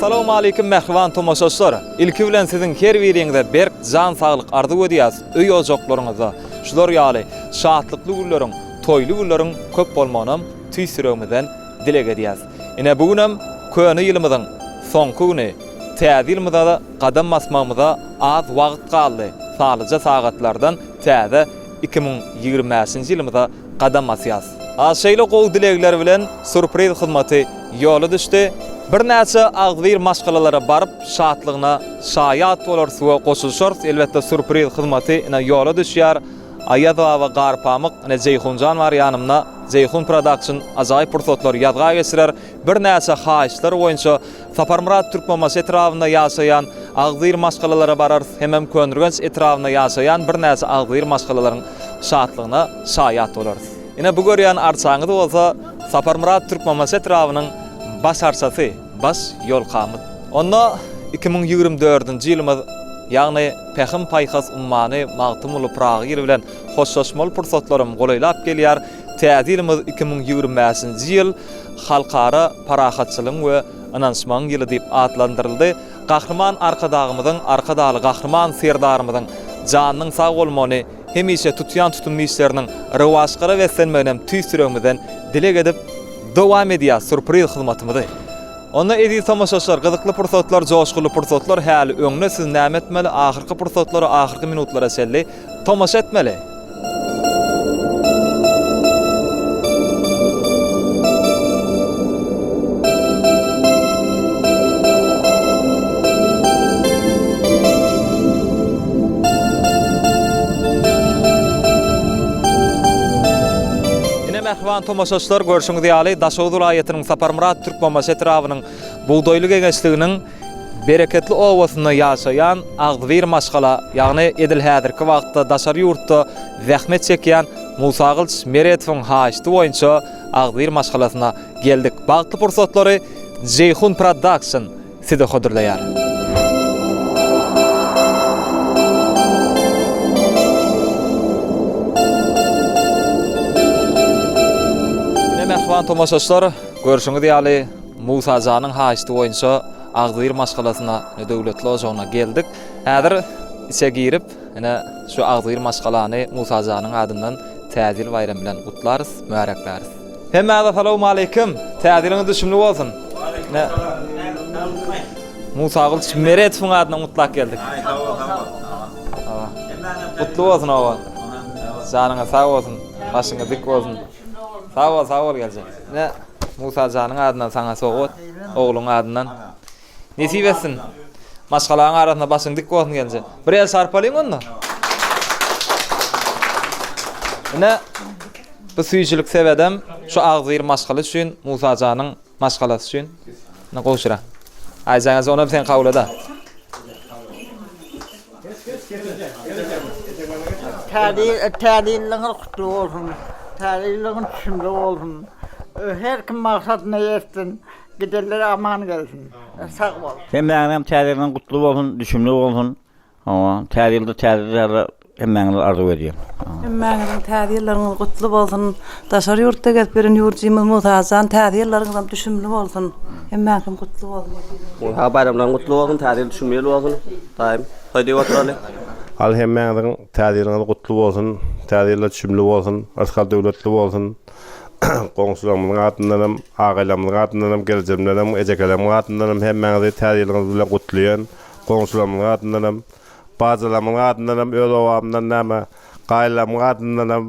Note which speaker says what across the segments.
Speaker 1: Essalawmaleýkim mähriban tomaşaçylar! Ilki bilen siziň her biriňize berk jan saglyk arzuw edýäs, öý ojaklaryňyzda şular ýaly şatlykly günleriň, toýly günleriň köp bolmagynam tüýs ýüregimizden dileg edýäs. Ine bu günem köne ýylymyzyň soňky güni, täze ýylymyza gadam basmagymyza az wagt galdy, sanlyja sagatlardan täze 2025-nji ýylymyza gadam basýas. A şeýle gowy dilegler bilen surpriz hyzmaty ýola düşdi. Birnäçe agzybir maşgalalara baryp şatlygyna şaýat bolarys we goşulyşarys. Elbetde surpriz hyzmaty ine ýola düşýär. Aýaz baba Garpamyk ine Jeýhunjan bar ýanymda. Jeýhun production ajaýyp pursatlary ýazga geçirer. Birnäçe haýyşlar boýunça Saparmyrat Türkmenbaşy etrabynda ýaşaýan agzybir maşgalalara bararys hemem Köneürgenç etrabynda ýaşaýan birnäçe agzybir maşgalalaryň şatlygyna şaýat bolarys. Ine bu görýän arçaňyz bolsa Saparmyrat Türkmenbaşy etrabynyň baş arçasy, baş ýolkamyz. Onda 2024-nji ýylymyz, ýagny Pähim-paýhas ummany Magtymguly Pyragy ýyly bilen hoşlaşmaly pursatlarym golaýlap gelýär. Täze ýylymyz 2025-nji ýyl Halkara parahatçylygyň we ynanyşmagyň ýyly diýip atlandyryldy. Gahryman Arkadagymyzyň, Arkadagly Gahryman Serdarymyzyň janynyň sag bolmagyny, hemişe tutýan tutumly işleriniň rowaçlara beslenmeginem tüýs ýüregimizden dileg edip, dowam edýäs sýurpriz hyzmatymyzy. Onda eziz tomaşaçylar, gyzykly pursatlar, joşgunly pursatlar häli öňde, siz näme etmeli, ahyrky pursatlara, ahyrky minutlara çenli tomaşa etmeli. Ine mähriban tomaşaçylar görşüňiz ýaly Daşoguz welaýatynyň Saparmyrat Türkmenbaşy etrabynyň Bugdaýly geňeşliginiň Bereketli obasynda ýaşaýan agzybir maşgala, ýagny edil häzirki wagtda daşary ýurtda zähmet çekýän Musagylyç Meredowyň haýyşty boýunça agzybir maşgalasyna geldik. Bagtly pursatlary Jeýhun Production size hödürleýär. Ine mähriban tomaşaçylar, görşüňiz ýaly Musajanyň haýyşty boýunça agzybir maşgalasyna döwletli ojagyna geldik. Häzir içe girip, ine şu agzybir maşgalany Musajanyň adyndan Täze ýyl baýramy bilen gutlarys, mübärekläris. Hemmäňize salowmaleýkim! Täze ýylyňyz düşümli bolsun! Ine Musagylyç Meredowyň adyndan gutlap geldik. Gutly bolsun oba. Janyňyz sag bolsun, başyňyz dik bolsun. Sag bol, sag bol gelje. Ine Musa janyň adyndan saňa sowgat, ogluň adyndan. Nesip etsin. Maşgalaň arasynda başyň dik bolsun gelje. Bir el çarpalyň onda. Ine bu süýjülik sebedem şu agzybir maşgala üçin, Musa janyň maşgalasy üçin. Ine gowşura. Aýjan eje onam sen kabul eda.
Speaker 2: Täze ýylyňyz gutly bolsun. Täze ýylyňyz düşümli bolsun. Her kim maksadyna ýetsin. Gidenler aman gelsin. Sag bol.
Speaker 3: Hemmäňiziňem täze ýylyňyz gutly bolsun, düşümli bolsun. Hawa, täze ýylda täze täze hemmäňize arzuw edýän.
Speaker 4: Hemmäňiziň täze ýyllaryňyz gutly bolsun. Daşary ýurtda gezip ýören ýurjymyz Musajan täze ýyllaryňyzam düşümli bolsun. Hemmäňiziň gutly bolsun.
Speaker 5: Musa baýramlaryň gutly bolsun, täze ýyl düşümli ýyl bolsun. Daýym, toý diýip oturaly.
Speaker 6: Al hemmäňiziň täze ýylyňyz gutly bolsun, täze ýylda düşümli bolsun, yrsgal döwletli bolsun. Goňşularymyzyň adyndanam, agaýlarymyzyň adyndanam, gelejemlerem, ejekelerimiň adyndanam hemmäňizi täze ýylyňyz bilen gutlaýan. Goňşularymyzyň adyndanam, Bajalarymyň adyndanam, öz obamdan näme, gaýylarymyň adyndanam,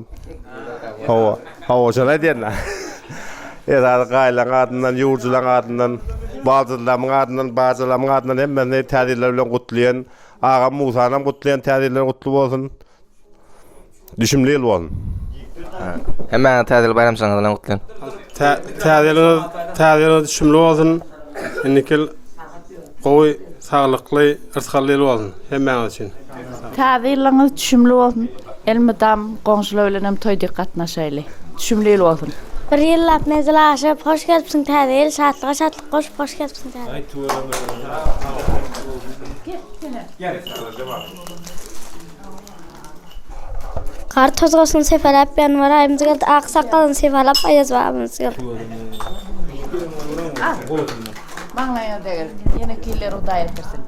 Speaker 6: hawa, hawa, şony aýdýan-da. Esasy gaýylaryň adyndan, ýurjularyň adyndan, baldyrlarymyň adyndan, bajalarymyň adyndan hemmesini Täze ýyllar bilen gutlaýan. Agam Musanam gutlaýan, Täze ýyllar gutly bolsun. Düşümli ýyl bolsun.
Speaker 7: Hemmäňizi Täze ýyl baýramçylygyňyz bilen gutlaýan.
Speaker 8: Täze ýylyňyz Täze ýylyňyz düşümli bolsun. Indiki ýyl gowy, saglykly, yrsgally ýyl bolsun hemmäňiz üçin.
Speaker 9: Täze ýylyňyz düşümli bolsun. Elmydam goňşular bilen hem toý dik gatnaşaýly. Düşümli ýyl bolsun.
Speaker 10: Bir ýyllap menzil aşyp, hoş gelipsiň Täze ýyl, şatlyga şatlyk goşup, hoş gelipsiň Täze ýyl. Gar tozgasyny sepeläp ýanwar aýymyz geldi, ak sakgalyny sypalap Aýaz babamyz geldi.
Speaker 9: Maňlaýyňa deger. Ýeneki ýyllar Hudaý ýetirsin.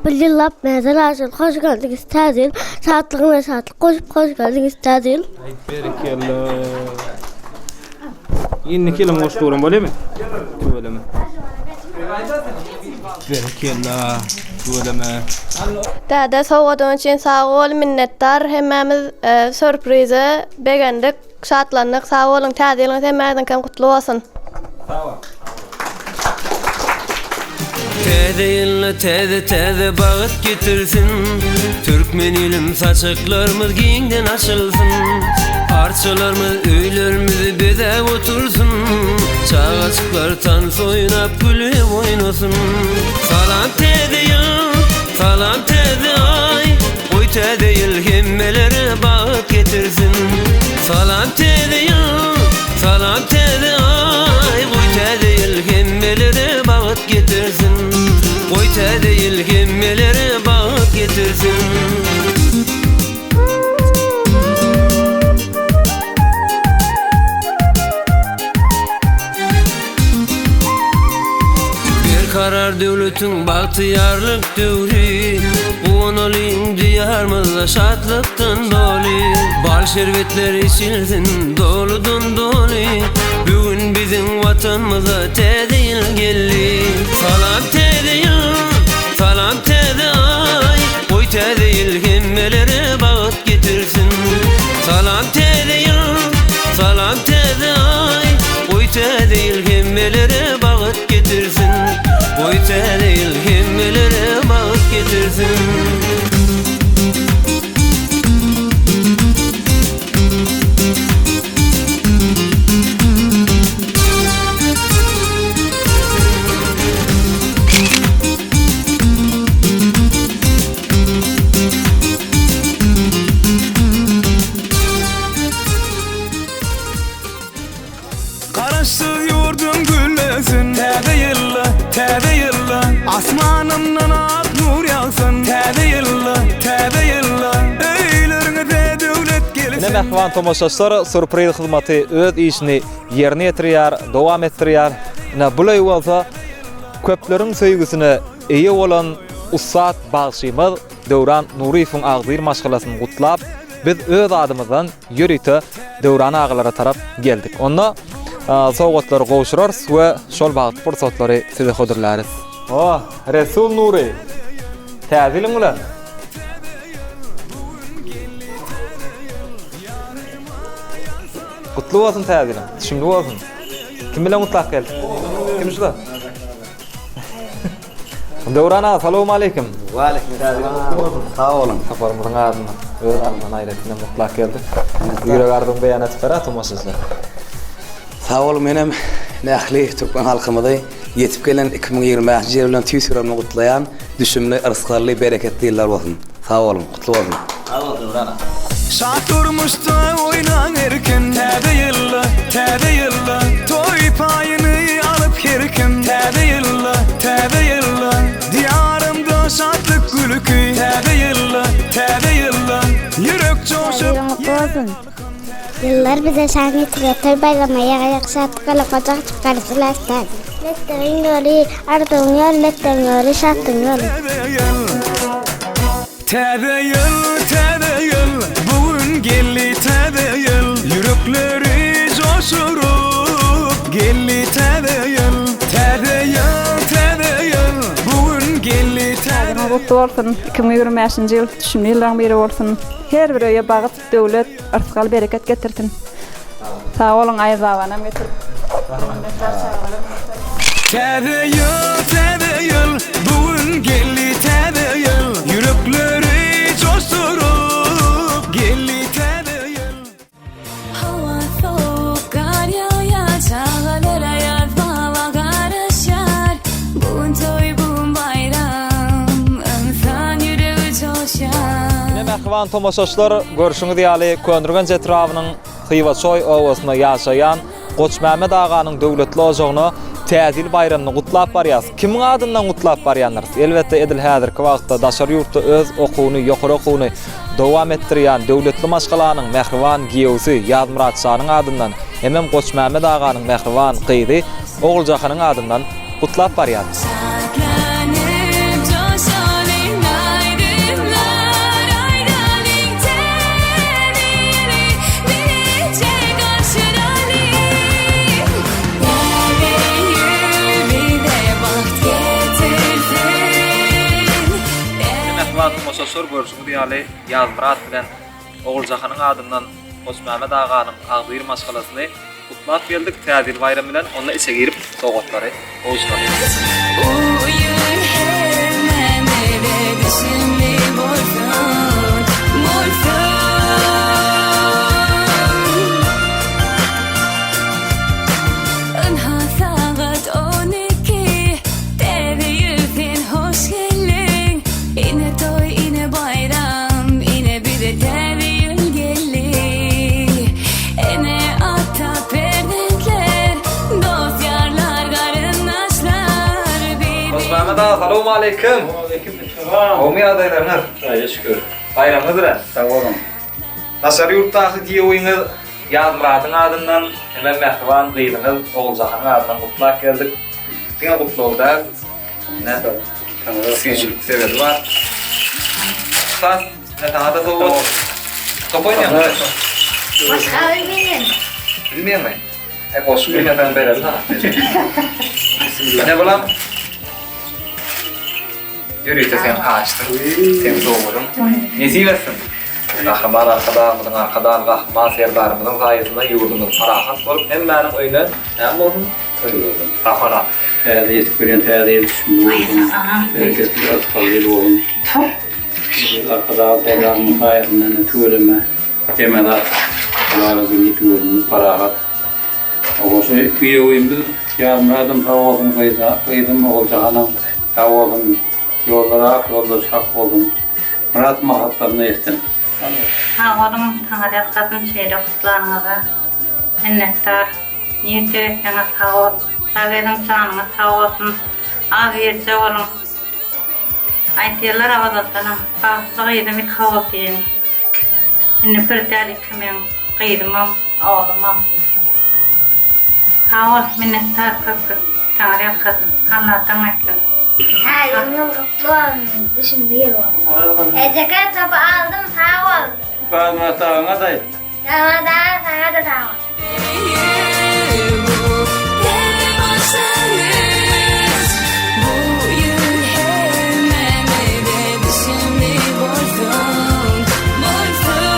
Speaker 10: Bir ýyllap menzil aşyp hoş geldiňiz täze ýyl. Şatlygyňa şatlyk goşup hoş geldiňiz täze ýyl.
Speaker 11: Aý berekella. Indiki ýylyň goşup duran bolýamy? Tüweleme. Berekella. Tüweleme.
Speaker 12: Däde sowgadyň üçin sag bol minnetdar hemmämiz sýurprize begendik şatlandyk sag boluň täze ýylyňyz hemmäňiziňkem gutly bolsun.
Speaker 1: Sag bol.
Speaker 13: Täze ýylda täze-täze bagt getirsin, Türkmen ilim saçaklarymyz giňden açylsyn, Arçalarymyz öýlerimizi bezäp otursyn, Çagajyklar tans oýnap gülüp oýnasyn. Salam täze ýyl, salam täze aý, Goý täze ýyl hemmelere bagt getirsin. Salam täze ýyl, Salam täze aý, goý täze ýyl hemmelere bagt getirsin. Goý täze ýyl hemmelere bagt getirsin. Berkarar döwletiň bagtyýarlyk döwri, Guwanalyň Diýarymyzda şatlykdan doly, Bal şerbetler içilsin doludan doly, Bu gün biziň Watanymyza Täze ýyl geldi. Salam Täze ýyl, salam Täze aý, Goý Täze ýyl hemmelere bagt getirsin. Salam Täze ýyl, salam Täze aý, Goý Täze ýyl hemmelere bagt getirsin. Goý Täze ýyl hemmelere bagt getirsin.
Speaker 14: Garaşsyz ýurdum güllesin Täze ýylda, täze ýylda Asmanymdan ak nur ýagsyn Täze ýylda, täze ýylda Öýleriňize döwlet gelsin.
Speaker 1: Ine mähriban tomaşaçylar surpriz hyzmaty öz işini ýerine ýetirýär, dowam etdirýär. Ine bul öý bolsa köpleriň söýgüsine eýe bolan ussat bagşymyz Döwran Nuryýewiň agzybir maşgalasyny gutlap, biz öz adymyzdan ýörite Döwran agalara tarap geldik. Onda sowgatlary gowşurarys we şol bagtly pursatlary size hödürläris. Oh, Resul Nury! Täze ýylyň bilen! Gutly bolsun täze ýylyň, düşümli bolsun. Kim bilen gutlap geldik? Kim şular? Döwran aga salowmaleýkim.
Speaker 15: Waleýkim salam. Sag boluň.
Speaker 1: Saparymyzyň adyndan, öz adymdan aýratyn hem gutlap geldik. Ýürek arzuwyňy beýan edip ber-ä tomaşaçylara.
Speaker 15: Sag boluň menem ähli türkmen halkymyzy ýetip gelen 2025-nji ýyl bilen tüýs ýüregimden gutlaýan. Düşümli, yrsgally, bereketli ýyllar bolsun. Sag boluň, gutly bolsun.
Speaker 1: Sag bol Döwran aga.
Speaker 14: Şat durmuşda oýnaň erkin Täze ýylda, täze ýylda Toý paýyny alyp her kim Täze ýylda, täze ýylda Diýarymda şatlyk gülki Täze ýylda, täze ýylda Ýürek joşup,
Speaker 10: Täze ýylyň gutly bolsun. Ýyllar bize şan getirýär, toý baýrama ýaga şatlyk bilen gojak açyp garşylar täze. Mekdebiň ýoly, arzuwyň ýoly, mekdebiň ýoly, şatlygyň ýoly.
Speaker 14: Täze ýyl, täze ýyl, bu gün geldi täze ýyl, Ýürekleri joşuryp geldi täze ýyl. Täze ýyl, täze ýyl, bu gün geldi täze.
Speaker 16: Täze ýylyňyz gutly bolsun! 2025-nji ýyl düşümli ýyllaryň biri bolsun! Her bir öýe bagt, döwlet, yrsgal, bereket getirsin! Sag boluň Aýaz babanam getirip. Minnetdar çagalar minnetdar.
Speaker 14: Täze ýyl täze ýyl bu gün geldi täze ýyl ýürekleri joşduryp geldi täze ýyl.
Speaker 17: Howa sowuk gar ýagýar çagalar Aýaz baba garaşýar Bu gün toý bu gün baýram ynsan ýüregi joşýar.
Speaker 1: Ine mähriban tomaşaçylar görşüňiz ýaly Köneürgenç etrabynyň Hywaçoý obasynda ýaşaýan Goçmämmet aganyň döwletli ojagyna Täze ýyl baýramyny gutlap barýarys. Kimiň adyndan gutlap barýandyrys? Elbetde, edil häzirki wagtda daşary ýurtda öz okuwyny, ýokary okuwyny dowam etdirýän döwletli maşgalanyň mähriban giýewsi Ýazmyrat şanyň adyndan. hemem Goçmämmet aganyň mähriban gyzy Oguljahanyň adyndan gutlap barýas.
Speaker 17: Şatlanyp joşalyň aýdymlar aýdalyň täze ýyly bileje garşylalyň. Täze ýyl bize bagt getirsin.
Speaker 1: Ine mähriban tomaşaçylar görşüňiz ýaly Ýazmyrat bilen Oguljahanyň adyndan Goçmämmet aganyň agzybir maşgalasyny gutlap geldik Täze ýyl baýramy bilen onda içe girip sowgatlary gowşuralyň.
Speaker 17: Bu ýyl hemmämize düşümli bolsun, bolsun. Ynha sagat 12, täze ýyl sen hoş geldiň. Ine toý, ine baýram, ine bize täze ýyl geldi. Ene, ata, perzentler, dost-ýarlar, garyndaşlar bir-bir.
Speaker 1: Goçmämmet aga salowmaleýkim.
Speaker 11: Waleýkim essalam.
Speaker 1: Gowmy ýagdaýlaryňyz?
Speaker 11: Hudaýa şükür.
Speaker 1: Baýramyňyz bilen.
Speaker 11: Sag boluň.
Speaker 1: Daşary ýurtdaky giýewiňiz Ýazmyradyň adyndan hemem mähriban gyzyňyz Oguljahanyň adyndan gutlap geldik. Diňe gutlag däl, ine süýjülik sebedi bar. Ussat, ine saňa-da sowgat. Top oýnaýaňmy?
Speaker 10: Başga bilmeýän.
Speaker 1: Bilmeýäňmi? E goşgy bilmeseň bereli saňa. Ine bulam Ýörite sen haýyşdyň, seň sowgadyň. Nesip etsin! Gahryman Arkadagymyzyň, Arkadagly Gahryman Serdarymyzyň saýasynda ýurdumyz parahat bolup, hemmäniň öýüne näme bolsun?
Speaker 11: Toý bolsun.
Speaker 1: Ahona.
Speaker 11: Täze ýetip gelýän täze ýyl düşümli bolsun. Bereketli, rysgally ýyl bolsun. Eziz Arkadagly Serdarymyzyň saýasynda ine tüweleme hemme zat Hudaýa güni tüweleme parahat. Goşy giýewimiz Ýazmyradam sag bolsun gyzym Oguljahanam sag bolsun ýollary ak ýoldaşy hak bolsun myrat maksatlaryna ýetsin.
Speaker 16: Sag boluň Taňryýalkasyn şeýle gutlanyňyza minnetdar nirde etseňiz sag bol sag ediň janyňyz sag bolsun az birje boluň aýtýarlar ozaldanam bagtly gyzym iki ogul diýeni indi bir däl iki meň gyzymam oglumam. Sag bol minnetdar köp köp Taňryýalkasyn Alladan gaýtsyn.
Speaker 10: Täze ýylyňyz gutly bolsun düşümli ýyl bolsun. Ejeke topy aldym sag bol.
Speaker 11: Ýazmyrat agaňa-da aýt.
Speaker 10: Ýazmyrat aga saňa-da sag bol.
Speaker 17: Bu ýyl hemmämize düşümli bolsun, bolsun.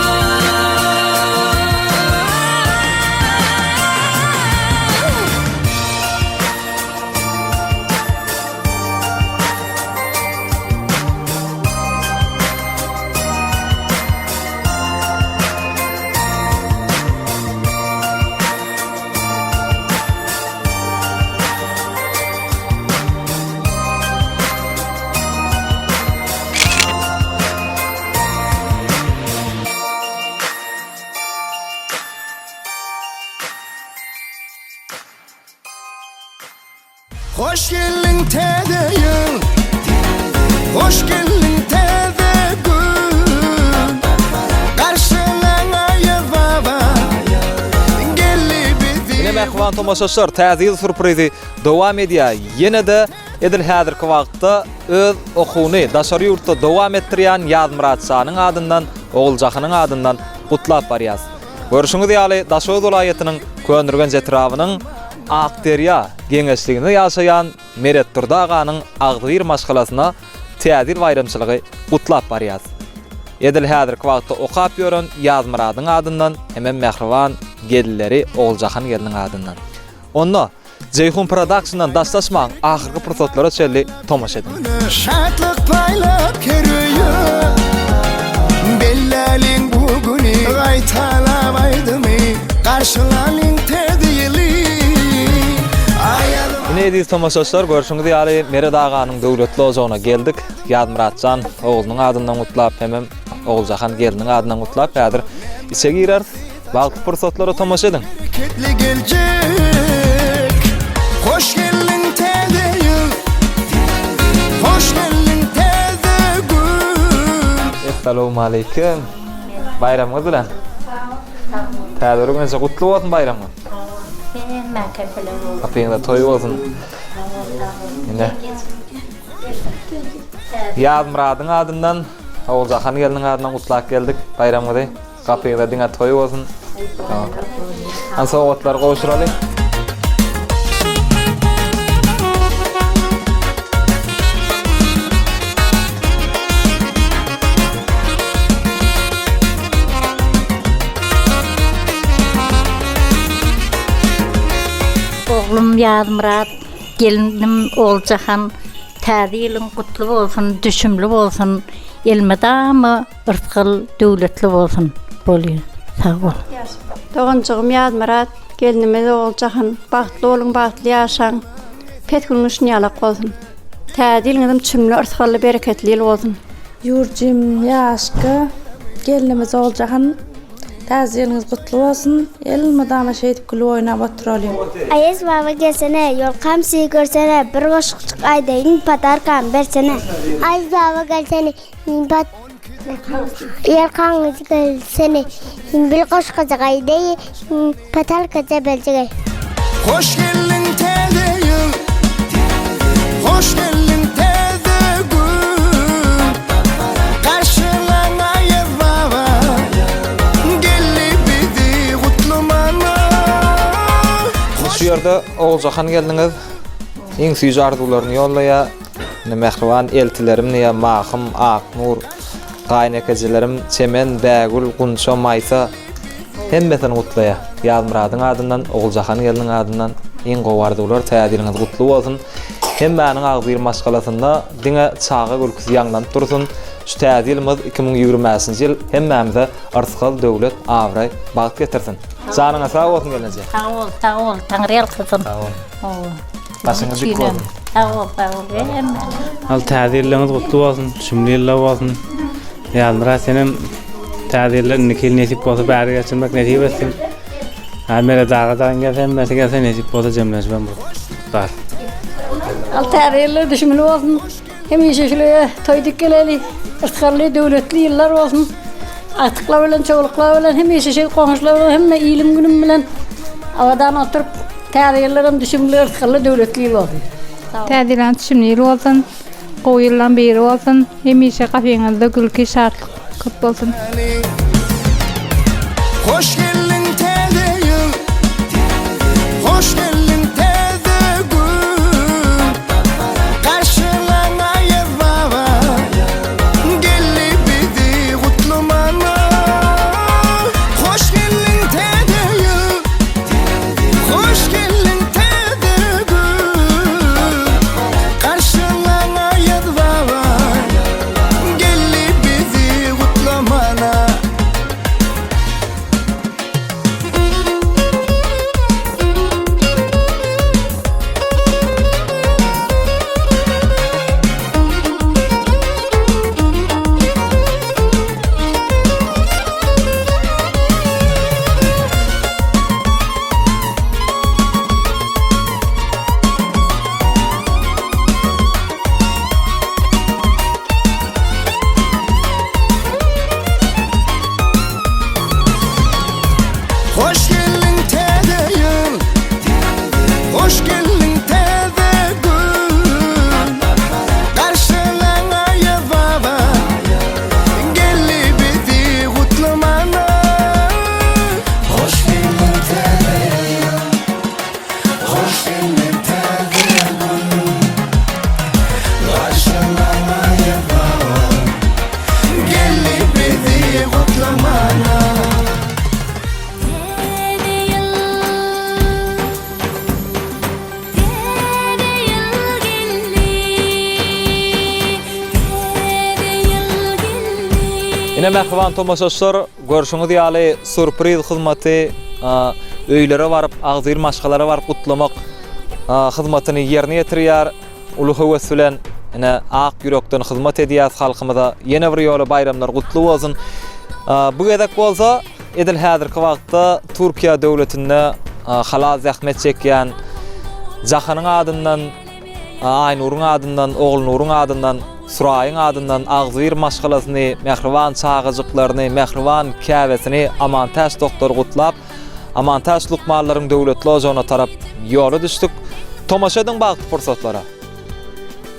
Speaker 14: Hoş geldiň täze ýyl Hoş geldiň täze gün Garşylaň Aýaz baba Geldi bizi
Speaker 1: Ine mähriban tomaşaçylar, Täze ýyl sürprizi dowam edýär. Ýene-de edil häzirki wagtda öz okuwyny daşary ýurtda dowam etdirýän Ýazmyrat şanyň adyndan, Oguljahanyň adyndan gutlap barýas. Görşüňiz ýaly, Daşoguz welaýatynyň Köneürgenç etrabynyň Akderýa geňeşliginde ýaşaýan Meretdurdy aganyň agzybir maşgalasyna Täze ýyl baýramçylygy gutlap barýas. Edil häzirki wagtda okap ýören Ýazmyradyň adyndan hemem mähriban gelinleri Oguljahan gelniň adyndan. Onda, Jeýhun Productiondan daşlaşmaň, ahyrky pursatlara çenli tomaşa ediň.
Speaker 14: Şatlyk paýlap her öýe Belläliň bu güni Gaýtalap aýdymy Garşylalyň täze ýyly Aýaz
Speaker 1: Ine eziz tomaşaçylar görşüňiz ýaly Meret aganyň döwletli ojagyna geldik. Ýazmyratjan oglunyň adyndan gutlap hemem Oguljahan gelniň adyndan gutlap häzir içe gireris. Bagtly pursatlara tomaşa ediň.
Speaker 14: Bereketli geljek Hoş geldiň täze ýyl Hoş geldiň täze gün
Speaker 1: Essalawmaleýkim. Baýramyňyz bilen. Täze Ürgenje gutly bolsun baýramyňyz.
Speaker 18: Hemmäňkem bilen bolsun.
Speaker 1: Gapyňyzda toý bolsun. Ine. Ýazmyradyň adyndan, Oguljahan gelniň adyndan gutlap geldik baýramyňyzy. Gapyňyzda diňe toý bolsun. Hany sowgatlary gowşuraly.
Speaker 18: Oglum Ýazmyrat, gelinim Oguljahan Täze ýylyň gutly bolsun, düşümli bolsun, elmydama yrsgal döwletli bolsun. Bolýa. Sag bol.
Speaker 16: Doganjygym Ýazmyrat, gelnimiz Oguljahan, bagtly boluň, bagtly ýaşaň. Pes günüň şunýalak bolsun. Täze ýylyňyzam çümli, yrsgally, bereketli ýyl bolsun.
Speaker 19: Ýurjym Ýaşka, gelnimiz Oguljahan, Täze ýylyňyz gutly bolsun! Elmydama şeýdip gülüp oýnap oturalyň.
Speaker 10: Aýaz baba gelsene, ýolkam sizi görsene, bir goşukjyk aýdaýyn, podarkam bersene. Aýaz baba gelsene, ýolkaňyzy görsene, bir goşgujyk aýdaýyn, podarkaja berjegey.
Speaker 14: Hoş geldiň täze ýyl Hoş geldiň täze gün Garşylaň Aýaz baba Geldi bizi gutlamana
Speaker 1: Şu ýerde Oguljahan gelniňiz iň süýji arzuwlaryny ýollaýar. Ine mähriban eltilerim diýýär, Mahym, Aknur, gaýynekejelerim Çemen, Bägül, Gunça, Maýsa. Hemmesini gutlaýar. Ýazmyradyň adyndan, Oguljahan gelniň adyndan iň gowy arzuwlar, täze ýylyňyz gutly bolsun. Hemmäniň agzybir maşgalasynda diňe çaga gülküsi ýaňlanyp dursun. Şu täze ýylymyz 2025-nji ýyl hemmämize yrsgal, döwlet, abraý, bagt getirsin. Janyňyz sag bolsun gelneje.
Speaker 18: Sag bol, sag bol, Taňry ýalkasyn.
Speaker 1: Sag bol.
Speaker 18: Hawa.
Speaker 1: Başyňyz dik bolsun.
Speaker 18: Sag bol, sag bol. Hemme.
Speaker 20: Al täze ýyllaryňyz gutly bolsun, şümli ýyllar bolsun. Ýazmyrat senem täze ýylda indiki ýyl nesip bolsa bäri geçirmek nesip etsin. Ha Meret aga dagyň gelse hemmesi gelse nesip bolsa jemlenişibem bir bar.
Speaker 21: Al täze ýyllar düşümli bolsun. Hemişe şulara toý dik geleli. Yrsgally, döwletli ýyllar bolsun. Agtyklar bilen, çowluklar bilen hemişe şeýle goňşular bilen hemme ilim günüm bilen abadan oturyp täze ýyllaram düşümli, yrsgally, döwletli ýyl bolsun.
Speaker 22: Täze ýylyň düşümli ýyl bolsun. Gowy ýyllaň biri bolsun. Hemişe gapyňyzda gülki, şatlyk köp bolsun.
Speaker 14: Hoş geldiň täze ýyl Hoş geldiň täze gün Garşylaň Aýaz baba Geldi bizi gutlamana Hoş geldiň täze ýyl Hoş geldiň täze gün Garşylaň Aýaz baba Geldi bizi gutlamana. Hoş geldiň täze ýyl Hoş geldiň täze gün Garşylaň Aýaz baba Geldi bizi gutlamana Hoş geldiň täze ýyl Hoş geldiň täze gün Garşylaň Aýaz baba Geldi bizi gutlamana
Speaker 17: Täze ýyl Täze ýyl geldi Täze ýyl geldi
Speaker 1: Ine mähriban tomaşaçylar görşüňiz ýaly surpriz hyzmaty öýlere baryp agzybir maşgalara baryp gutlamak hyzmatyny ýerine ýetirýär. Uly höwes bilen ine ak ýürekden hyzmat edýäs halkymyza. Ýene bir ýola baýramlar gutly bolsun. Bu gezek bolsa edil häzirki wagtda Türkiýe döwletinde halal zähmet çekýän Jahanyň adyndan, Aýnuryň adyndan, Ogulnuryň adyndan, Suraýyň adyndan agzybir maşgalasyny, mähriban çagajyklaryny, mähriban käbesini Amantäç doktory gutlap. Amantäç lukmanlaryň döwletli ojagyna tarap ýola düşdük. Tomaşa ediň bagtly pursatlara.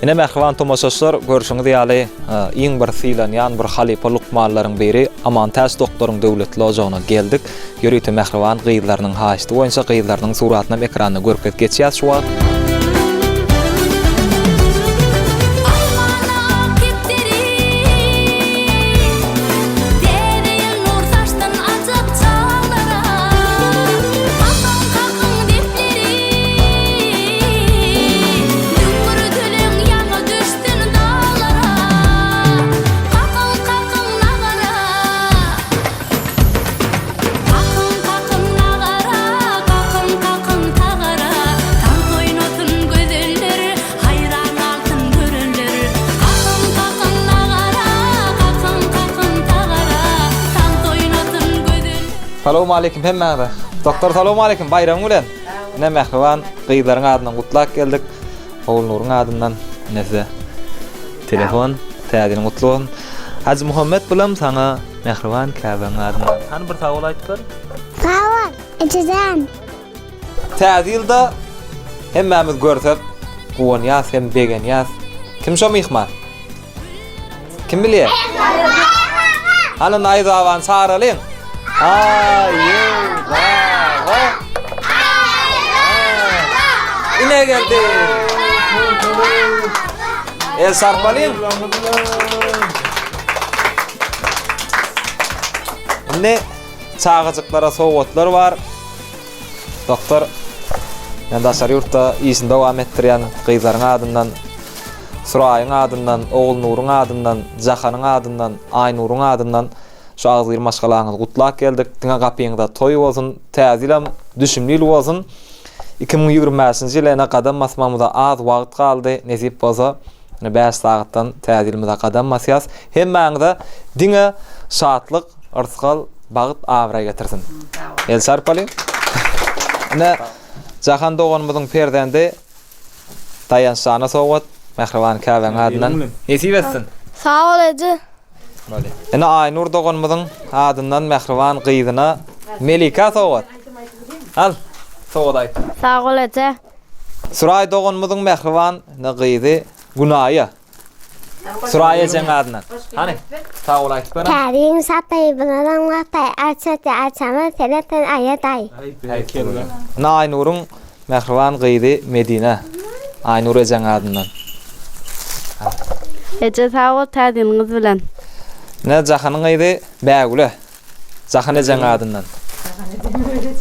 Speaker 1: Ine mähriban tomaşaçylar, görşüňiz ýaly, iň bir sylanýan bir halypa lukmanlaryň biri Amantäç doktoryň döwletli ojagyna geldik. Ýörite mähriban gyzlarynyň haýyşty boýunça gyzlarynyň suratynam ekranda görkezip geçýäs şu wagt. Salowmaleýkim hemmäňize. Doktor salowmaleýkim baýramyň bilen. Ine mähriban gyzlaryň adyndan gutlap geldik. Ogulnuryň adyndan ine size telefon. Täze ýylyň gutly bolsun. Hajy Muhammet bulam saňa mähriban käbäň adyndan. Hany bir sag bol aýdyp ber.
Speaker 10: Sag bol, ejejan.
Speaker 1: Täze ýylda hemmämiz görsek guwanýas hem begenýäs. Kim şo myhman? Kim bilýär? Hany Naýz babany çagyralyň. Aýy baba. Ine geldi. El sarpalyň. Indi çagajyklara sowgatlar bar. Doktor, men daşary ýurtda işini dowam etdirýän gyzlaryň adyndan Suraýyň adyndan, Ogulnuryň adyndan, Jahanyň adyndan, Aýnuryň adyndan şu agzybir maşgalaňyzy gutlap geldik. Diňe gapyňyzda toý bolsun, täze ýylam düşümli ýyl bolsun. 2025-nji ýyla ene gadam basmagymyza az wagt galdy. Nesip bolsa, ine bäş sagatdan täze ýylymyza gadam basýas. Hemmäňize diňe şatlyk, yrsgal, bagt, abraý getirsin. El çarpalyň. Ine, Jahan doganymyzyň perzendi Daýançjana sowgat, mähriban käbäň adyndan. Nesip etsin!
Speaker 12: Sag bol eje.
Speaker 1: Ine Aýnur doganymyzyň adyndan mähriban gyzyna Melika sowgat. Al, sowgat aýt.
Speaker 12: Sag bol eje.
Speaker 1: Suraý doganymyzyň mähriban gyzy Günaýa. Suraý ejeň adyndan. Hany, sag bol aýtyp ber.
Speaker 10: Täriň sapy bunadan gapy arçaty arçamaz senetten aýa daý.
Speaker 1: Ine Aýnuryň mähriban gyzy Medine. Aýnur ejeň adyndan.
Speaker 2: Eje sag bol täze ýylyňyz bilen.
Speaker 1: Ine Jahanyň gyzy Bägüle. Jahan ejeň adyndan.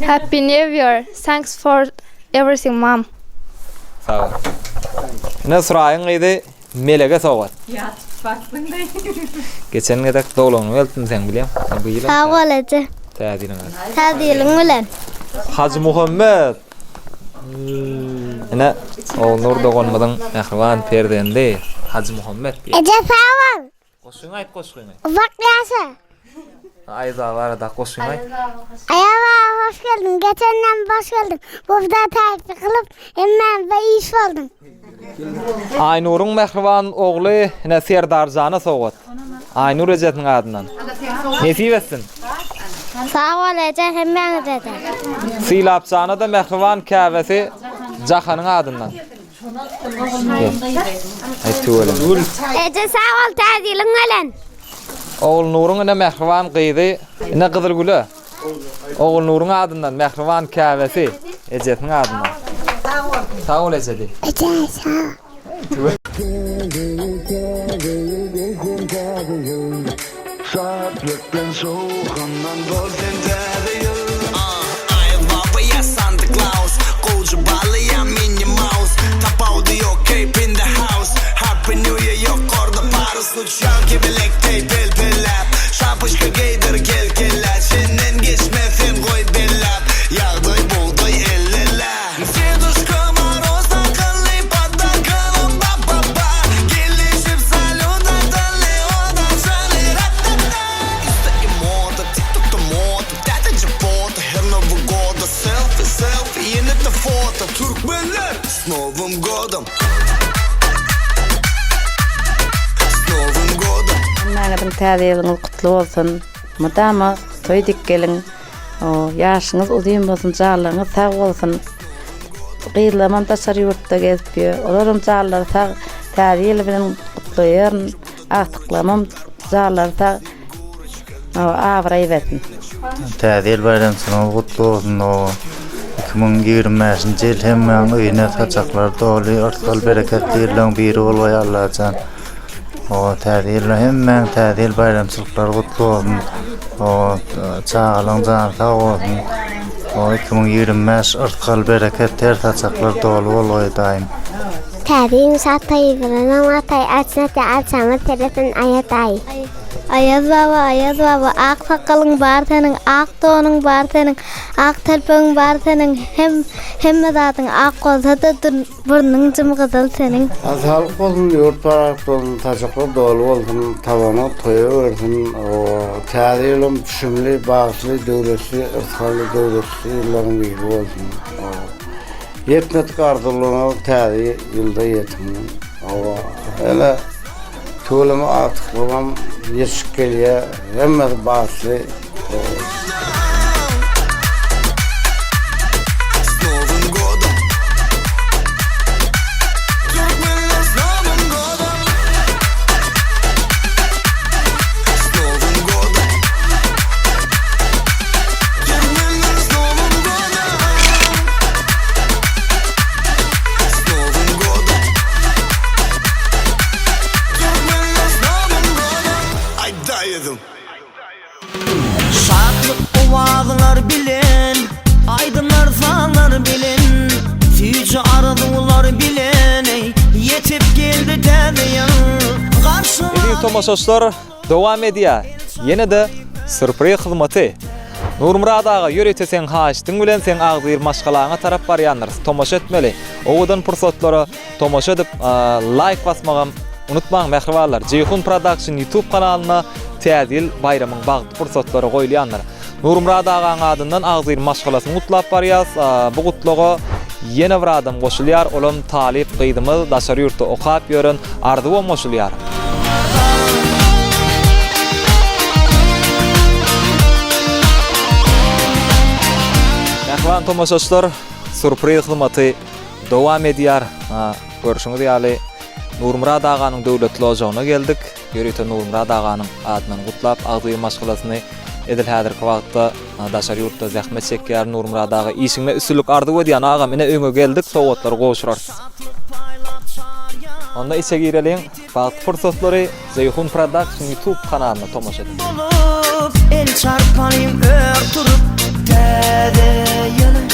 Speaker 12: Happy new year thanks for everything mom.
Speaker 1: Sag bol. Ine Suraýyň gyzy Melege sowgat. Geçen gezek doglan güni gelipdim seň bilýän. Bu ýyl.
Speaker 10: Sag bol eje.
Speaker 1: Täze ýylyň.
Speaker 10: Täze ýylyň bilen.
Speaker 1: Hajy Muhammet. Ine Ogulnur doganymyzyň mähriban perzendi Hajy Muhammet.
Speaker 10: Eje sag bol.
Speaker 1: Goşgyňy aýt goşgyňy.
Speaker 10: Uzak ýaşa.
Speaker 1: Aýaz aga barada goşgyňy aýt.
Speaker 10: Aýaz aga hoş geldiň, geçenden boş geldiň. Bubda taýpy kylyp, hemmämize iş bolduň.
Speaker 1: Aýnuryň mähriban ogly ine Serdarjana sowgat. Aýnur ejesiniň adyndan. Nesip etsin.
Speaker 10: Sag bol eje hemmäňize-de.
Speaker 1: Sylapjana-da mähriban käbesi Jahanyň adyndan.
Speaker 10: Eje sag bol täze ýylyň bilen.
Speaker 1: Ogulnuryň ine mähriban gyzy ine Gyzylgüle. Ogulnuryň adyndan mähriban käbesi ejesiniň adyndan. Sag bol eje diý.
Speaker 10: Eje sag.
Speaker 14: Şatlykdan şowhundan bolsun täze ýyl.
Speaker 3: Aýaz baba ýa Santa Klaus Gowja bala ýa Minni Maus Tapawudy ýok keýp in the house Happy New Year ýokarda parus Uçýan kebelek deý pel-pelläp Şapyşka geýdir kel kellä Çenden geçme sen goý belläp Ýagdaý bugdaý el-ele Deduşka Moroz akylly Podarkalam ba-ba-ba Gelişip salýut ataly Odaçaly rat-ta-ta Insta i moda TikTokda moda Täzeje foto Her Nowy goda Selfie selfie ýene-de foto Türkmenler S nowym godom S nowym godom
Speaker 23: Hemmäňiziň täze ýylyňyz gutly bolsun! Mydama toý dik geliň!
Speaker 4: Ýaşyňyz uzyn bolsun, janlaryňyz sag bolsun. Gyzlarymam daşary ýurtda gezip ýör. Olaram janlary sag, Täze ýyl bilen gutlaýaryn. Agtyklarymam janlary sag, abraý bersin.
Speaker 5: Täze ýyl baýramçylygyňyz gutly bolsun dogan. 2025-nji ýyl hemmäň öýüne saçaklar doly, yrsgal bereketli ýyllaň biri bolgaý Allajan. Oba täze ýylda hemmäň täze ýyl baýramçylyklary gutly bolsun. Oba çagalaň jany sag bolsun. Oba 2025 yrsgal bereket ter saçaklar doly bolgaý daýym.
Speaker 10: Täze ýylyň şat toýy bilen oňataý, Açyn atýa alçamyz seretsin aýataý.
Speaker 12: Aýaz baba, Aýaz baba, ak sakgalyň bar seniň, ak donuň bar seniň, ak telpegiň bar seniň, hem hemme zadyň ak bolsa-da, Burnuň jym gyzyl seniň.
Speaker 23: Saglyk bolsun, ýurt parahat bolsun, saçaklar doly bolsun, tabana toýa bersin. Täze ýylym düşümli, bagtly, döwletli, yrsgally, döwletli ýyllaryň biri bolsun. Ýetmedik arzuwlaryňyz täze ýylda ýetiň. Ene tüweleme agtyklygam ýetişip gelýär. Hemmesi bagtly.
Speaker 24: Şatlyk owazlar bilen, aýdymlar sazlar bilen, Süýji arzuwlar bilen, eý, ýetip geldi täze ýyl. Garşyla.
Speaker 1: Eziz tomaşaçylar, dowam edýär ýene-de sýurpriz hyzmaty. Nurmyrat aga ýörite seň haýyşdyň bilen seň agzybir maşgalaňa tarap barýandyrys. Tomaşa etmeli. Owadan pursatlara Tomaşa edip laýk basmagam unutmaň mähribanlar. Jeýhun Production YouTube kanalyna Täze ýyl baýramyň bagtly pursatlary goýulýandyr. Nurmyrat agaň adyndan agzybir maşgalasyny gutlap barýas. Bu gutlaga ýene bir adam goşulýar, olam talyp gyzymyz, daşary ýurtda okap ýören Arzuwam goşulýar. Mähriban tomaşaçylar, sýurpriz hyzmaty Dowam edýär. Görşüňiz ýaly, Nurmyrat aganyň döwletli ojagyna geldik. Ýörite Nurmyrat aganyň adyndan gutlap, agzybir maşgalasyny edil häzirki wagtda daşary ýurtda zähmet çekýär. Nurmyrat aga, işiňde üstünlik arzuw edýän agam, ine öňe geldik, sowgatlary gowşurarys. Onda içe gireliň. Bagtly pursatlary Jeýhun Production YouTube kanalyna tomaşa ediň.
Speaker 24: Bolup el çarpalyň ör turup täze ýyly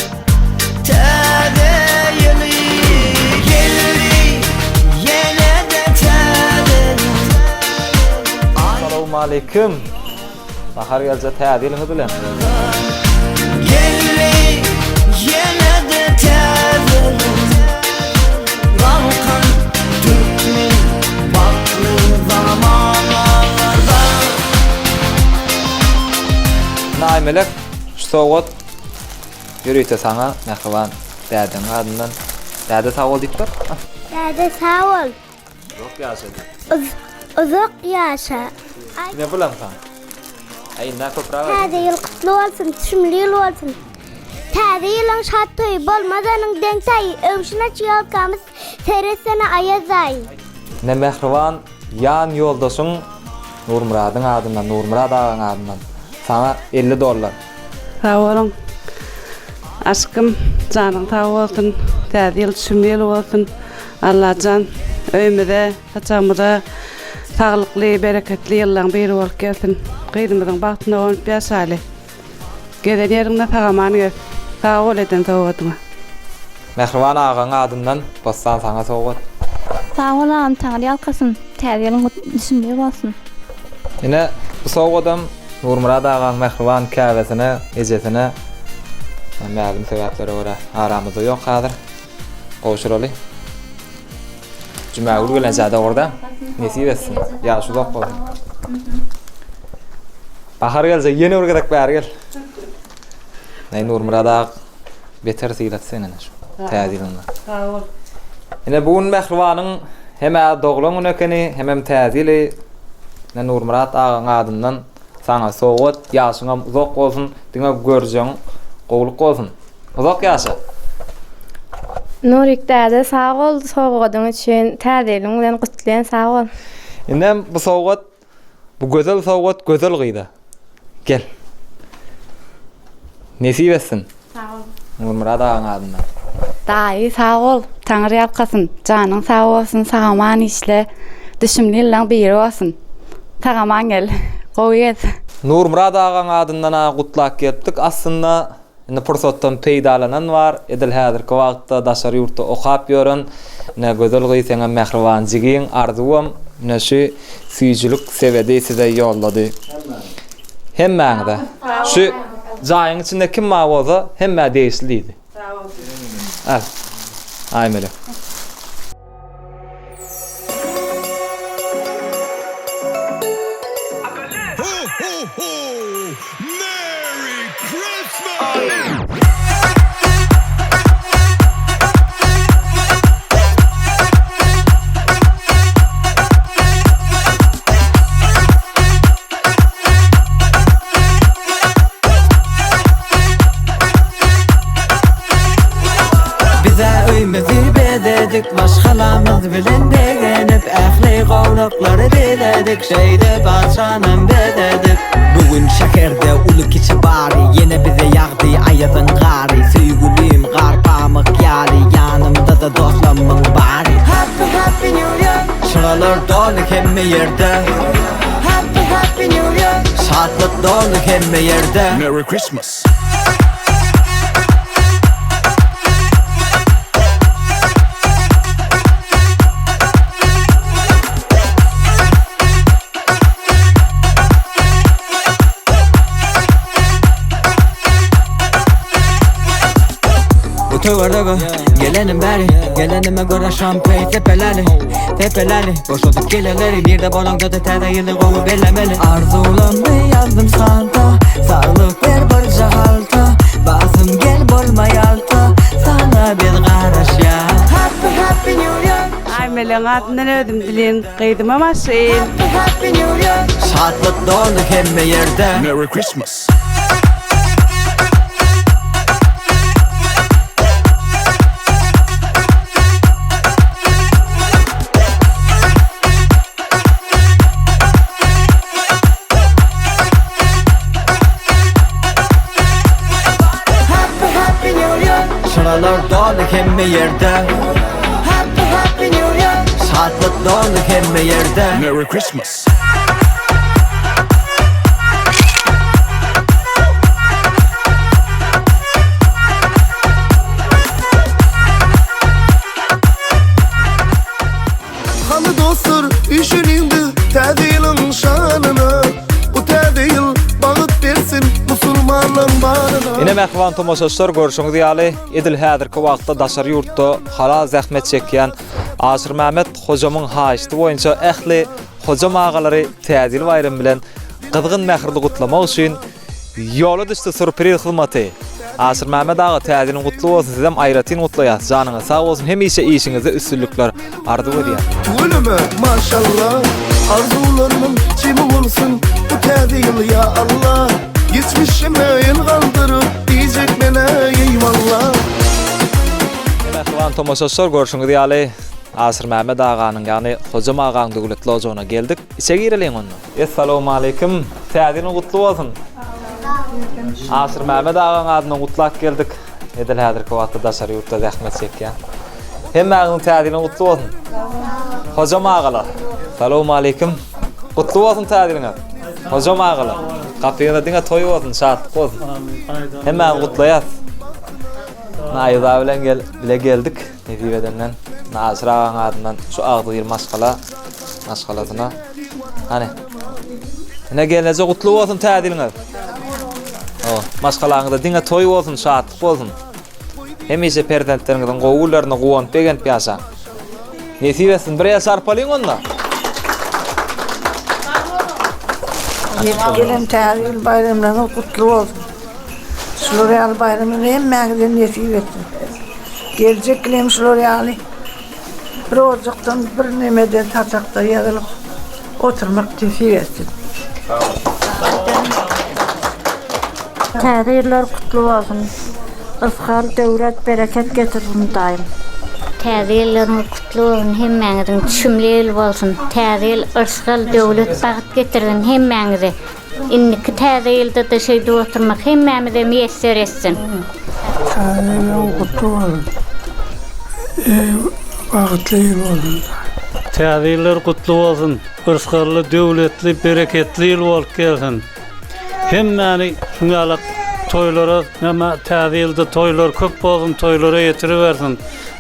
Speaker 24: täze ýyly geldi ýene-de täze ýyl.
Speaker 1: Salowmaleýkim. Bahar gelje täze ýylyňyz bilen.
Speaker 24: Geldi ýene-de täze ýyl Galkan türkmen bagtly zamanalarda.
Speaker 1: Naýmelek şu sowgat ýörite saňa mähriban dädeň adyndan. Däde sag bol diýip ber.
Speaker 10: Däde sag bol.
Speaker 1: Uzak ýaşa diý.
Speaker 10: Uzak ýaşa.
Speaker 1: Ne bulam saňa? Aý indi köpräk aýt.
Speaker 10: Täze ýyl gutly bolsun, düşümli ýyl bolsun. Täze ýylyň şat toýy bolmaz onuň deň taýy. Öwşün aç ýolkamyz seretsene Aýaz daýy.
Speaker 1: Ine mähriban ýan ýoldaşyň Nurmyradyň adyndan, Nurmyrat agaň adyndan saňa 50 dollar.
Speaker 25: Sag boluň. Aşkym, janyň sag bolsun. Täze ýyl düşümli ýyl bolsun. Allajan öýümize, saçagymyza saglykly, bereketli ýyllaň biri bolup gelsin. Gyzymyzyň bagtyna guwanyp ýaşaly. Gezen ýeriňde sag-aman gez. Sag bol eden sowgadyňa.
Speaker 1: Mähriban agaň adyndan Bossan saňa sowgat.
Speaker 26: Sag bol agam Taňry ýalkasyn. Täze ýylyň düşümli bolsun.
Speaker 1: Ine bu sowgadam Nurmyrat agaň mähriban käbesine, ejesine mälim sebäplere görä aramyzda ýok häzir. Gowşuraly. Jumagül gelençä dogruda. Nesip etsin. Ýaş uzak bolsun. Bahar gelse ýene bir gezek bäri gel. Näý Nurmyrat aga beter sylat sen ene şu. Täze ýylynda.
Speaker 25: Sag bol.
Speaker 1: Ine bu gün mähribanyň hem-ä doglan güni ekeni, hemem täze ýyly. Ine Nurmyrat agaň adyndan. Saňa sowgat, ýaşyňam uzak bolsun, diňe görjegiň gowluk bolsun. Uzak ýaşa!
Speaker 2: Nurik däde sag bol sowgadyň üçin täze ýylyň bilen gutlaýan sag bol.
Speaker 1: Indem bu sowgat bu gözel sowgat gözel gyza. Gel. Nesip etsin.
Speaker 2: Sag bol.
Speaker 1: Nurmyrat agaň adyndan.
Speaker 6: Daýy sag bol, Taňry ýalkasyn, janyň sag bolsun, sag-aman işle, düşümli ýyllaň biri bolsun. Sag-aman gel. Gowy gez.
Speaker 1: Nurmyrat agaň adyndan-a gutlap gelipdik aslynda. Indi pursatdan peýdalanan bar, edil häzirki wagtda daşary ýurtda okap ýören, ine gözel gyz seňem mähriban jigiň Arzuwam ine şu süýjülik sebedi size ýollady. Hemmäňize. Şu jaýyň içinde kim bar bolsa hemmä degişli diýdi. Al. Aýmelek.
Speaker 7: Bizä öýmüzi bezedik Maşgalamyz bilen begenip Ähli gowluklary diledik Şeýdip arçanam bezedik Bu gün şäherde uly-kiçi bary Ýene bize ýagdy aýazyň gary Söýgülim gar pamyk ýaly Ýanymda-da dostlamyň bary Happy happy new year Çyralar doly hemme ýerde Happy happy new year Şatlyk doly hemme ýerde Merry Christmas. Bu töwerege gelenim bäri Gelenime görä şampey sepeläli Sepeläli Boşadyp geleleri Nirde bolaňda-da täze ýyly gowy bellemeli Arzuwlammy ýazdym santa Saglyk ber birje halta Basym gel bolma ýalta Saňa biz garaşýas Happy happy new year
Speaker 25: Aýmeleň adyndan özüm dileýin gyzyma maşyn.
Speaker 7: Happy happy new year Şatlyk doly hemme ýerde Merry Christmas. Happy happy new year Çyralar doly hemme ýerde Happy happy new year Şatlyk doly hemme ýerde Merry Christmas.
Speaker 8: Hany dostlar üýşeliň biz täze ýylyň şanyna Bu täze ýyl bagyt bersin musulmanlaň baryna.
Speaker 1: Ine mähriban tomaşaçylar görşüňiz ýaly edil häzirki wagtda daşary ýurtda halal zähmet çekýän Aşyrmämmet hojamyň haýyşty boýunça ähli hojam agalary täze ýyl baýramy bilen gyzgyn mähirli gutlamak üçin Ýola düşdi surpriz hyzmaty. Aşyrmämmet aga täze ýylyň gutly bolsun sizem aýratyn gutlaýas janyňyz sag bolsun hemişe işiňizde üstünlikler arzuw edýän.
Speaker 8: Tüweleme maşallah Arzuwlarymyň jemi bolsun bu täze ýyl ýa Allah Geçmişime el galdyryp diýjek menä eýwallah.
Speaker 1: Mähriban tomaşaçylar görşüňiz ýaly Aşyrmämmet aganyň ýagny Hojam agaň döwletli ojagyna geldik. Içe gireliň onda. Essalawmaleýkim. Täze ýylyň gutly bolsun. Aşyrmämmet agaň adyndan gutlap geldik. Edil häzirki wagtda daşary ýurtda zähmet çekýän. Hemmäňiziň täze ýylyň gutly bolsun. Hojam agalar. Salowmaleýkim. Gutly bolsun täze ýylyňyz. Hojam agalar. Gapyňyzda diňe toý bolsun, şatlyk bolsun. Hemmäňizi gutlaýas. Naýza bilen gel, bile geldik. Nesip edenden Aşyr agaň adyndan şu agzybir maşgala maşgalasyna hany. Ine gelneje gutly bolsun täze ýylyňyz. O, maşgalaňyzda diňe toý bolsun, şatlyk bolsun. Hemişe perzentleriňiziň gowy günlerine guwanyp begenip ýaşaň. Nesip etsin bir el çarpalyň onda.
Speaker 9: Ýetip gelen täze ýyl baýramlaryňyz gutly bolsun. Şular ýaly baýramlar hemmäňize nesip etsin. Geljek ýyl hem şular ýaly bir ojakdan, bir nemeden saçakda ýazylyp oturmak nesip etsin.
Speaker 1: Sag boluň.
Speaker 4: Täze ýyllar gutly bolsun. Yrsgal, döwlet, bereket getirsin Hudaýym.
Speaker 11: Täze ýyllaryňyz gutly bolsun hemmäňiziň düşümli ýyl bolsun täze ýyl yrsgal döwlet bagt getirsin hemmäňize indiki täze ýyldada şeýdip oturmak hemmämize miýesser etsin.
Speaker 13: Täze ýylyň gutly bolsun. Bagtly ýyl bolsun.
Speaker 15: Täze ýyllar gutly bolsun. Yrsgally, döwletli, bereketli ýyl bolup gelsin. Hemmäni şuň ýalak toýlara näme täze ýylda toýlar köp bolsun toýlara ýetiribersin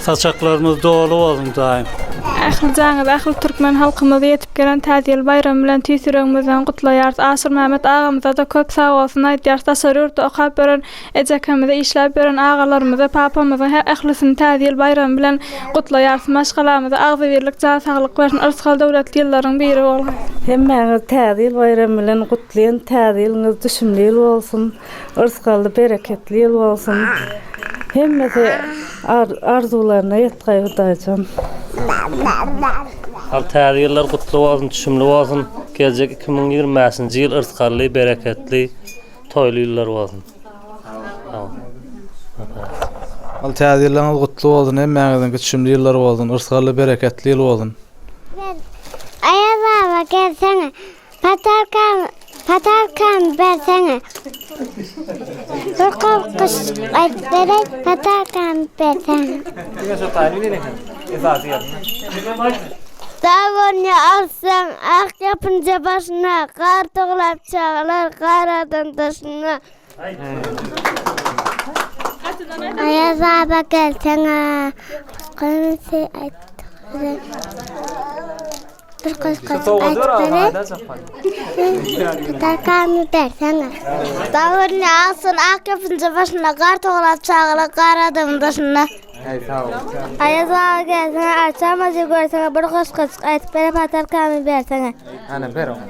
Speaker 15: saçaklarymyz doly bolsun daýym.
Speaker 22: Ählijaňyzy ähli türkmen halkymyzy ýetip gelen täze ýyl baýramy bilen tüýs ýüregimizden gutlaýarys. Aşyrmämmet agamyzada köp sag bolsun aýdýarys. Daşary ýurtda okap ýören Ejekemizi işläp ýören agalarymyzy, papamyzyň ählisini täze ýyl baýramy bilen gutlaýarys. Maşgalamyza agzybirlik, jan saglyk bersin, yrsgal döwletli ýyllaryň biri bolsun.
Speaker 4: Hemmäňizi täze ýyl baýramy bilen gutlaýan täze ýylyňyz düşümli ýyl bolsun yrsgally bereketli ýyl bolsun hemmesi arzuwlaryna ýetgaý Hudaýjan.
Speaker 15: Al täze ýyllar gutly bolsun düşümli bolsun geljek 2025-nji ýyl yrsgally bereketli Toýly ýyllar bolsun.
Speaker 16: Al täze ýyllaryňyz gutly bolsun hemmäňiziňki düşümli ýyllar bolsun yrsgally bereketli ýyl bolsun.
Speaker 10: Aýaz baba gelsene patarkamy patarkamy bersene Bir gorkuş aýdyp bereý patarkamy bersene.
Speaker 1: Diňe şo taýyny bilýän eken. Esasy ýerini.
Speaker 10: Dagony alsaň ak ýapynja başyna, Gar toglap çagalar gar adam daşyna. Aýaz baba gelseňe, Gysga Bir gysgajyk aýdyp bereý. Patarkamy bersene. Dagony alsaň ak ýapynja başyna, Gar toglap çagalar gar adamyň daşyna. Aýaz baba gelsene arçamajy görsene bir goşgajyk aýtyp berip patarkamy bersene.
Speaker 1: Hany ber oňa.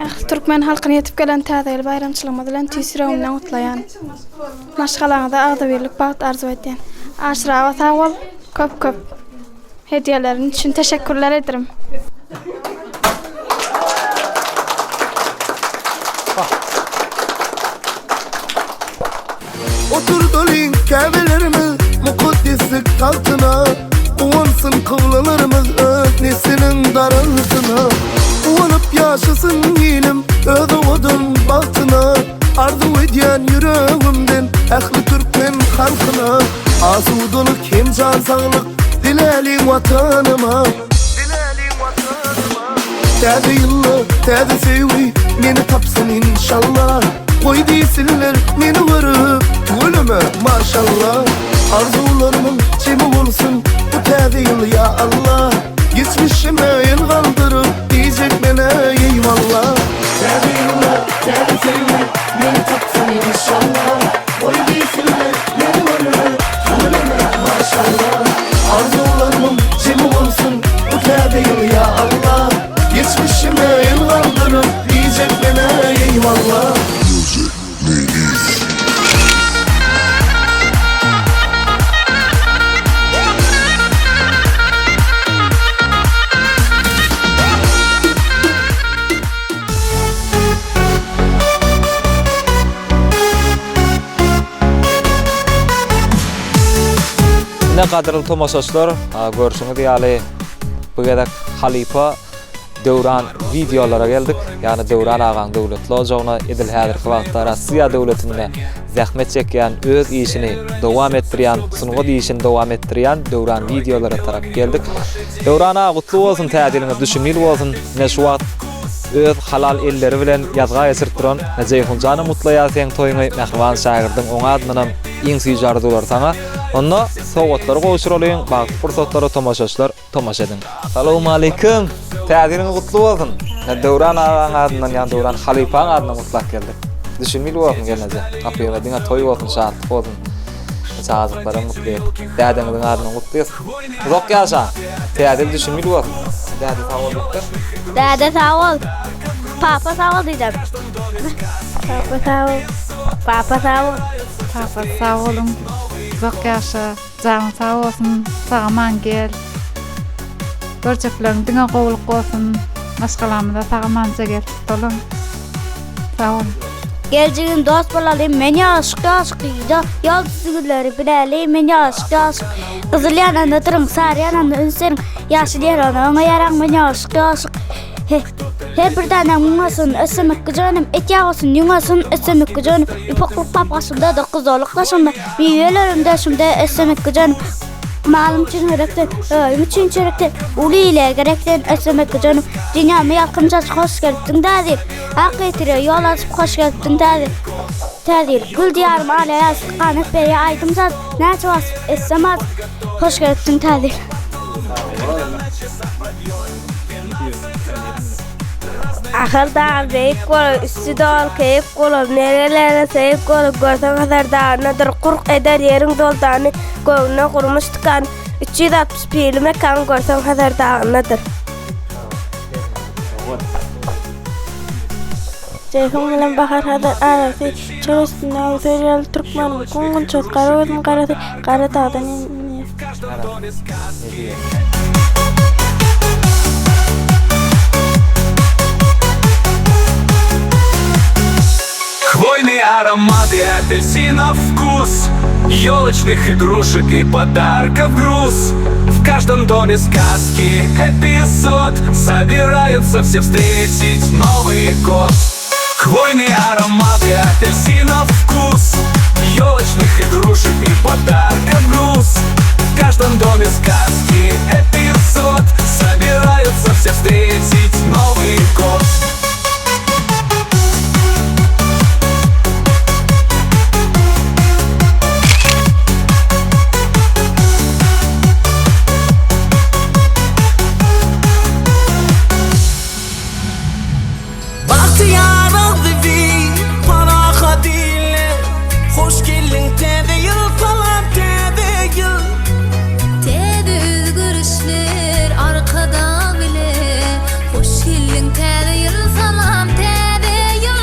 Speaker 22: Ähli türkmen halkyny ýetip gelen Täze ýyl baýramçylygymyz bilen tüýs ýüregimden gutlaýan. Maşgalaňyza agzybirlik bagt arzuw edýän. Aşyr aga sag bol köp köp. Hediýeleriň üçin teşekkürler ederim.
Speaker 8: Oturdalyň käbelerimiz mukaddeslik tagtyna, Guwansyn kyblalarymyz öz nesliniň daragtyna. Guwanyp ýaşasyn ilim öz owadan bagtyna, Arzuw edýän ýüregimden ähli türkmen halkyna. Asudalyk hem jan saglyk diläliň Watanyma. Täze ýylda täze söýgi meni tapsyn inşallah. Goý diýsinler meni görüp tüweleme maşallah. Arzuwlarymyň jemi bolsun bu täze ýyl ýa Allah. Geçmişime el galdyryp diýjek menä eýwallah. Täze ýylda täze söýgi meni tapsyn inşallah. Goý diýsinler meni görüp tüweleme maşallah. Arzuwlarymyň jemi bolsun bu täze ýyl ýa Allah. Geçmişime el galdyryp diýjek menä eýwallah.
Speaker 1: Ine gadyrly tomaşaçylar, görşüňiz ýaly bu gezek halypa Döwran wideolara geldik. Ýagny Döwran agaň döwletli ojagyna edil häzirki wagtda Russiýa döwletinde zähmet çekýän, öz işini dowam etdirýän, sungat işini dowam etdirýän Döwran wideolara tarap geldik. Döwran aga gutly bolsun täze ýylyňyz düşümli ýyl bolsun. Ine şu wagt öz halal elleri bilen ýazga geçirip duran Jeýhunjanam gutlaýar seň toýuňy mähriban şägirdiň oň adyndanam iň süýji arzuwlar saňa. Onda sowgatlary gowşuralyň bagtly pursatlara tomaşaçylar tomaşa ediň. Salowmaleýkim! Täze ýylyňyz gutly bolsun! Döwran agaň adyndan ýa Döwran halypaň adyndan gutlap geldik. Düşümli ýyl bolsun gelneje. Gapyňyzda diňe toý bolsun, şatlyk bolsun. Çagajyklaram gutlaýas. Dädeňiziň adyndan gutlaýas. Uzak ýaşa! Täze ýyl düşümli ýyl bolsun. Däde sag bol diýipdir.
Speaker 10: Däde sag bol. Papa sag bol diýdim. Papa sag bol. Papa sag bol.
Speaker 22: Papa sag boluň. Uzak ýaşa. Janyň sag bolsun. Sag aman gel.
Speaker 14: Görjekleriň diňe gowulyk bolsun. Maşgalamyza sag-amanja gelip dolan. Sag boluň.
Speaker 10: Gel jigim dost bolaly men ýaşyk ýaşyk ýa ýoldaş günleri bileli men ýaşyk ýaşyk gyzyl ýananda duruň sary ýananda üns beriň ýaşyl ýananda oňa ýaraň men ýaşyk ýaşyk he her bir däne müň olsun ösümlik güjönüm et ýag olsun ýüň olsun ösümlik güjönüm ýupaklyk bap gaşymda dokuzoluk daşymda miwelerim döşümde ösümlik güjönüm Malym üçin hörekden, özüm üçin çörekden, uly ile gerekden ösümlik güjönüm dünýäme ýalkym saçyp hoş gelipdiň täze ýyl Ak getirýär ýol açyp hoş gelipdiň täze ýyl Täze ýyl gül diýarym ala ýaz ganat berýär aýdym saz näçe wasp etsem az hoş gelipdiň täze ýyl.
Speaker 17: Ahal dagy beýik bolar, üsti doly keýik bolar, Nerelere seýik bolar, görseň Hasar dagynadyr, Gurk eder ýeriň doldany, göwnüne gurmuş dükan, 360 pirli mekan, görseň Hasar dagynadyr.
Speaker 18: Jeýhun bilen Bahar Hazar arasy, Çöl üstünde öwser ýaly türkmeniň Gün gunçasy, gara gözüň garasy, Gara dagdan inýär.
Speaker 19: Хвойный аромат и апельсинов вкус Елочных игрушек и подарков груз В каждом доме сказки эпизод Собираются все встретить Новый год Хвойный аромат и апельсинов вкус Елочных игрушек и подарков груз В каждом доме сказки эпизод Собираются все встретить Новый год
Speaker 24: Bagtyýar agzybir parahat ile Hoş geldiň täze ýyl salam täze ýyl.
Speaker 20: Täze özgerişler Arkadag bile Hoş geldiň täze ýyl salam täze ýyl.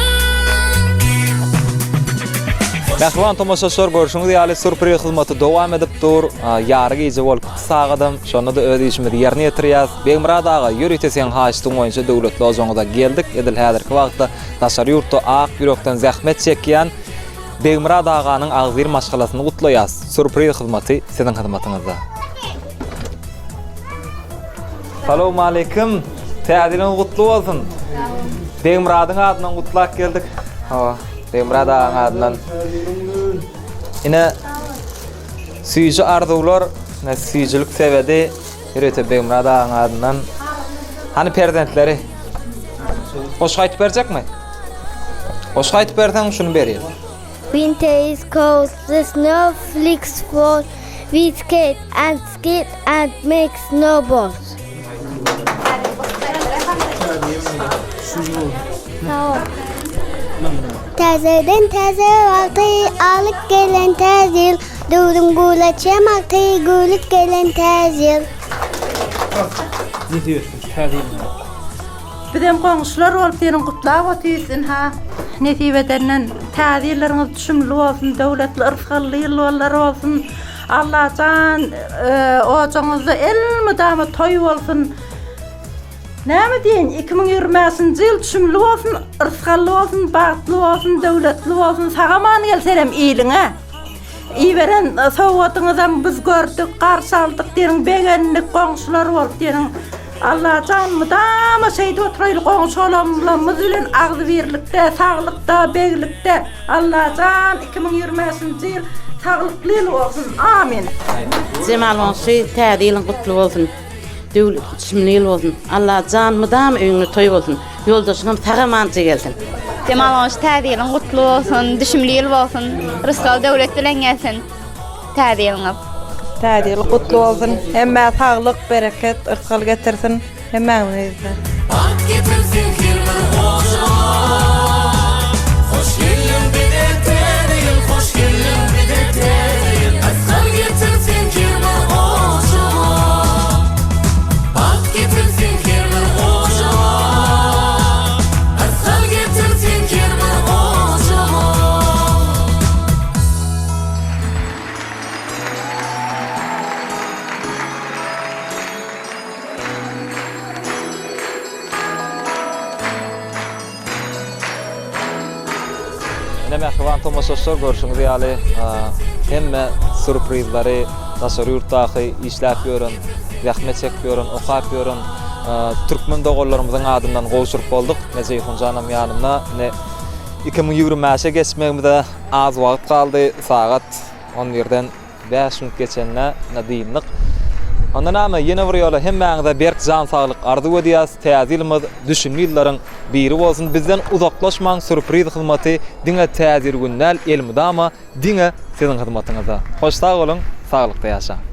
Speaker 1: Mähriban tomaşaçylar görşüňiz ýaly sürpriz hyzmaty dowam edip dur. Ýary gije bolup gitdi sagadam. Şonda-da öz işimizi ýerine ýetirýäs. Begmyrat aga, ýörite seň haýyşdyň boýunça döwletli ojagyňyza geldik. Edil häzirki wagtda daşary ýurtda ak ýürekden zähmet çekýän Begmyrat aganyň agzybir maşgalasyny gutlaýas. Sürpriz hyzmaty siziň hyzmatyňyzda. Salowmaleýkim. Täze ýylyňyz gutly bolsun. Begmyradyň adyndan gutlap geldik. Hawa, Begmyrat agaň adyndan. Ine süýji arzuwlar, ine süýjülik sebedi ýörite Begmyrat agaň adyndan. Hany perzentleri? Goşgy aýtyp berjekmi? Goşgy aýtyp berseň şuny berýän.
Speaker 10: Winter is cold, the snow flakes fall, we skate and skate and make snowballs. Täzeden täze wagty alyp gelen täze ýyl, Döwrüň güwleçýän wagty güwlüp gelen täze ýyl.
Speaker 21: Nesip etsin şu täze ýylyňyza.
Speaker 27: Bizem goňşular bolup seniň gutlap otyrys ynha nesip edenden täze ýyllaryňyz düşümli bolsun döwletli yrsgally ýyllar bolsun Allajan ojagyňyzda elmydama toý bolsun näme diýeýin 2025-nji ýyl düşümli bolsun yrsgally bolsun bagtly bolsun döwletli bolsun sag-aman gel senem iliňe. Iberen sowgadyňyzam biz gördük, garşy aldyk diýeniň, begendik, goňşular bolup diýeniň. Allajan mydama şeýdip oturaýly goňşy-golamlarymyz bilen agzybirlikde, saglykda, beglikde. Allajan 2025-nji ýyl saglykly ýyl bolsun. Amin.
Speaker 28: Jemal goňşy täze ýylyň gutly bolsun. Döwletli düşümli ýyl bolsun. Allajan mydama öýüňde toý bolsun. Ýoldaşyňam sag-amanja gelsin.
Speaker 26: Jemal goňşy täze ýylyň gutly bolsun, düşümli ýyl bolsun, rysgal döwlet bilen gelsin täze ýylyňyz.
Speaker 29: Täze ýyl gutly bolsun. Hemmä saglyk, bereket, yrsgal getirsin. Hemmäňize.
Speaker 19: Bagt getirsin her bir ojaga Hoş geldiň bize täze ýyl Hoş geldiň bize täze ýyl Yrsgal getirsin her bir ojaga Bagt getirsin her bir ojaga Yrsgal getirsin her bir ojaga.
Speaker 1: mähriban tomaşaçylar görşüňiz ýaly hemme sýurprizleri daşary ýurtdaky işläp ýören, zähmet çekip ýören, okap ýören türkmen doganlarymyzyň adyndan gowşuryp bolduk. Ine Jeýhun janam ýanymda. Ine 2025-e geçmegimize az wagt galdy. Sagat on birden 5 minut geçende ine dyndyk. Onda näme, ýene bir ýola hemmäňize berk jan saglyk arzuw edýäs. Täze ýylymyz düşümli ýyllaryň biri bolsun. Bizden uzaklaşmaň, sýurpriz hyzmaty diňe Täze ýyl güni däl, elmydama diňe siziň hyzmatyňyzda. Hoş sag boluň, saglykda ýaşaň!